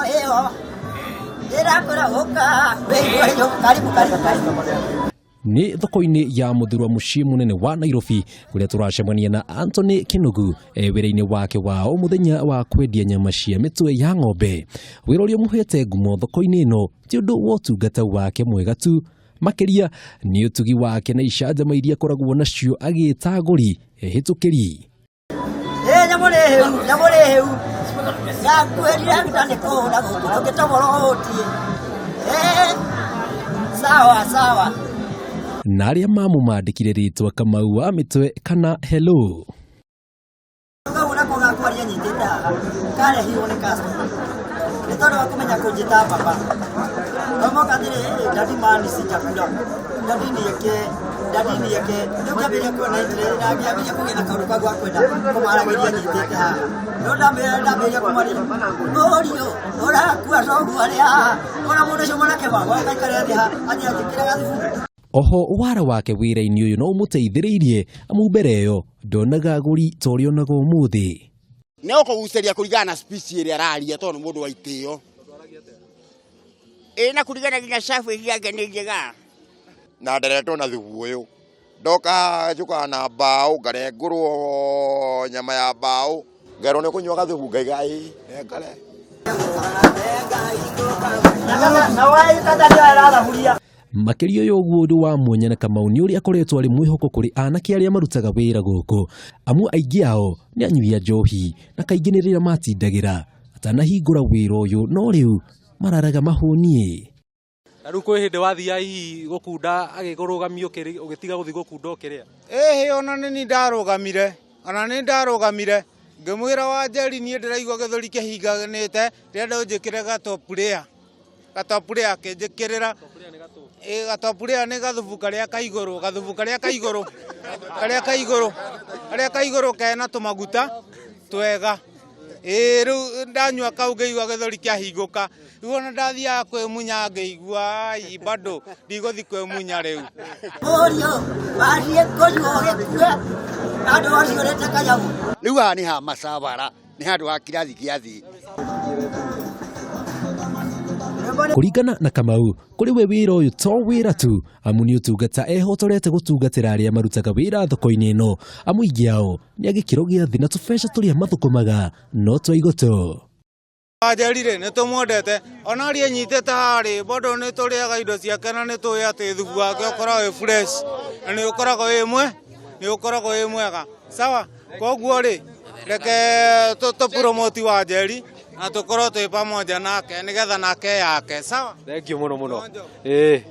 Ĩyo ndĩrakwĩra ũka wĩigue. Karibu, karibu, karibu. Nĩ thoko-inĩ ya Mũthurwa, mũciĩ mũnene wa Nairobi, kũrĩa tũracemania na Anthony Kĩnugu e wĩra-inĩ wake wa o mũthenya wa kwendia nyama cia mĩtwe ya ng'ombe. Wĩra ũrĩa ũmũhete ngumo thoko-inĩ ĩno ti ũndũ wa ũtungata wake mwega tu, makĩria nĩ ũtugi wake na icanjama iria akoragwo nacio agĩta agũri ehĩtũkĩri. Ĩ nyamũ nĩ hĩu, nyamũ nĩ hĩu. Yakuĩrire nda nĩ kũhũra gũkũ, ndũngĩtomora ũhũtiĩ. Ĩ, sawa sawa. Na arĩa mamũmandĩkire rĩtwa Kamau wa mĩtwe kana Hello. Kau nako gakwaria nyitĩte haha karehirwo nĩ customer nĩ tondũ wa kũmenya kũnjĩta baba. Kamoka atĩrĩ, "Ĩ, daddy man, si chakula daddy nieke, daddy nieke." Rĩu ngĩambĩrĩria kuona interest na ngĩambĩrĩria kũgĩa na kaũndũ kau ga kwenda kũmaragĩria nyitĩte haha, no ndambĩrĩria kũmarĩria, mũriũ ũrakua coguo arĩ haha, ona mũndũ ũcio mwanake wakwa akaikare thĩ haha athiĩ anjĩkĩre gathubu. Oho wara wake wĩra-inĩ ũyũ no ũmũteithĩrĩirie, amu mbere ĩyo ndonaga agũri ta ũrĩa onaga ũmũthĩ. Nĩ ũkũgucĩria kũringana na speech ĩrĩa araria, tondũ nĩ mũndũ wa itĩo. Ĩ, na kũringana nginya service yake nĩ njega. Na nderetwo na thubu ũyũ, ndoka njũkaga na mbaũ, ngarengũrwo nyama ya mbaũ, ngerwo nĩ ũkũnyua gathubu, ngaiga ĩ nengare. Na waikata nĩyo ĩrathaburia. Makĩria ũyũ ũguo, ũndũ wa mwanya na Kamau nĩ ũrĩa akoretwo arĩ mwĩhoko kũrĩ anake arĩa marutaga wĩra gũkũ, amu aingĩ ao nĩ anyui a njohi na kaingĩ nĩ rĩrĩa matindagĩra atanahingũra wĩra ũyũ, no rĩu mararaga mahũniĩ. Na rĩu kwĩ hĩndĩ wathiaga hihi gũkunda agĩkũrũgamia ũgĩtiga gũthiĩ gũkunda ũkĩrĩa? Ĩhĩ, ona nĩ niĩ ndarũgamire, ona nĩ ndarũgamire ngĩmwĩra, "Wanjeri, niĩ ndĩraigua gĩthũri kĩhinganĩte, ndĩrenda ũnjĩkĩre gatopurĩa." Gatopurĩa akĩnjĩkĩrĩra. Ĩ, gatopurĩa nĩ gathubu karĩa ka igũrũ, gathubu karĩa ka igũrũ, karĩa ka igũrũ, karĩa ka igũrũ kena tũmaguta twega. Ĩ, rĩu ndanyua kau ngĩigua gĩthũri kĩahingũka. Rĩu ona ndathiaga kwĩmunya ngĩigua ai bado ndigũthiĩ kwĩmunya rĩu. Mũriũ wathiĩ kũnyua ũgĩkue andũ aciũrĩte kanyamũ. Rĩu haha nĩ ha macabara, nĩ handũ ha kirathi gĩa thĩ. Kũringana na Kamau, kũrĩ we wĩra ũyũ to wĩra tu, amu nĩ ũtungata ehotorete gũtungatĩra arĩa marutaga wĩra thoko-inĩ ĩno, amu aingĩ ao nĩ a gĩkĩro gĩa thĩ na tũbeca tũrĩa mathũkũmaga no twa igotũ. Wanjeri rĩ, nĩ tũmwendete, ona aria nyitĩte harĩ bado nĩ tũrĩaga indo ciake, na nĩ tũĩ atĩ thubu wake ũkoragwo wĩ fresh na nĩ ũkoragwo wĩ mwe nĩ ũkoragwo wĩ mwega. Sawa, koguo rĩ, reke tũ promote Wanjeri na tũkorwo twĩ pamoja nake nĩgetha nake yake. Sawa. Thank you mũno mũno. Ĩĩ,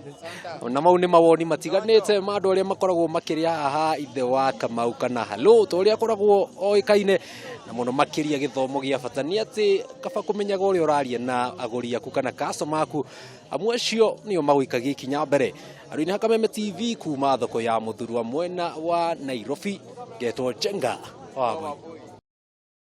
na mau nĩ mawoni matiganĩte ma andũ arĩa makoragwo makĩrĩa haha ithe wa Kamau kana Hello ta ũrĩa akoragwo oĩkaine. Na mũno makĩria, gĩthomo gĩa bata nĩ atĩ kaba kũmenyaga ũrĩa ũraria na agũri aku kana customer aku, amu acio nĩo magũikagia ikinya mbere. Andũ-inĩ ha Kameme TV kuma thoko ya Mũthurwa mwena wa Nairobi, ngetwo Njenga wa Mũingĩ.